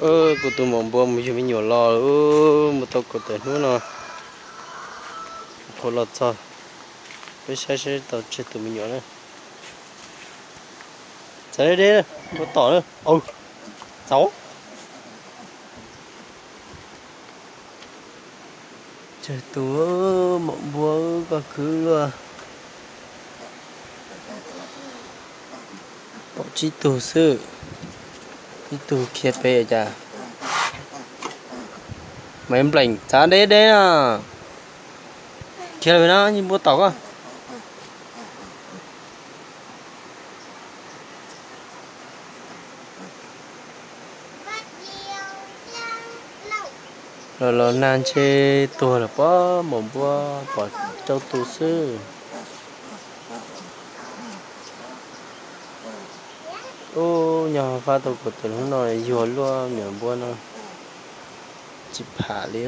Kuv tus maum npua mus yug me nyuam los, mus tau kaum tawm hnub no, qhuav los txog. Peb saib saib tau tsawg tus me nyuam na. Txav deb deb, npua tom na. Txav. Tsawg tus, maum npua koj khwv luaj. Pom tsib tug xwb, ib tug khiav pem cas. Maiv Npleem txav deb deb na. Khiav lawm no, npua tom koj. Los los nag ntshe tuag lawm pob, maum npua pom rau tus xwb. Ub, nyob fab tau kaum tawm hnub no yuag luaj, me nyuam npua no tsis pham li.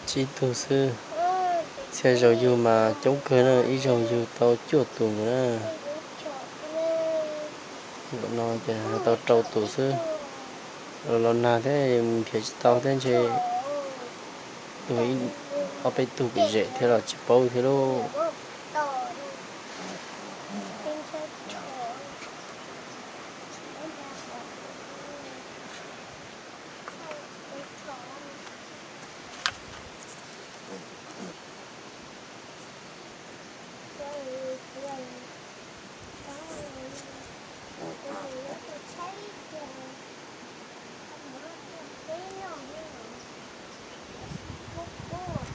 Tsib tug xwb, txhia zaus yug mas coob kawg na, ib zaug yug tau cuaj tus nkaus na. Npaum no ces tau rau tus xwb. Los los nag thiab mus nrhiav tsis tau thiab, ntshe tuag ob peb tug pem zem thiab los tsis paub thiab lauj.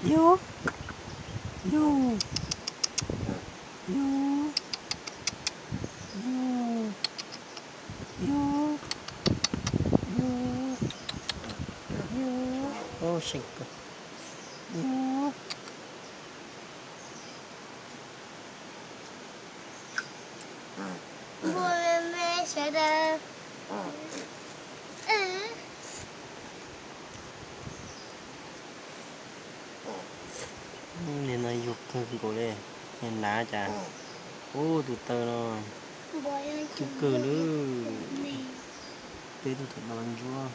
Yus, yus, yus, yus, yus, yus, yus, yus. Npua me me sawv daws. Nim no yuag kawg nkaus li, nim nav cas. Ub, tus taw no coob kawg li. Peb tug tom no ntsuab.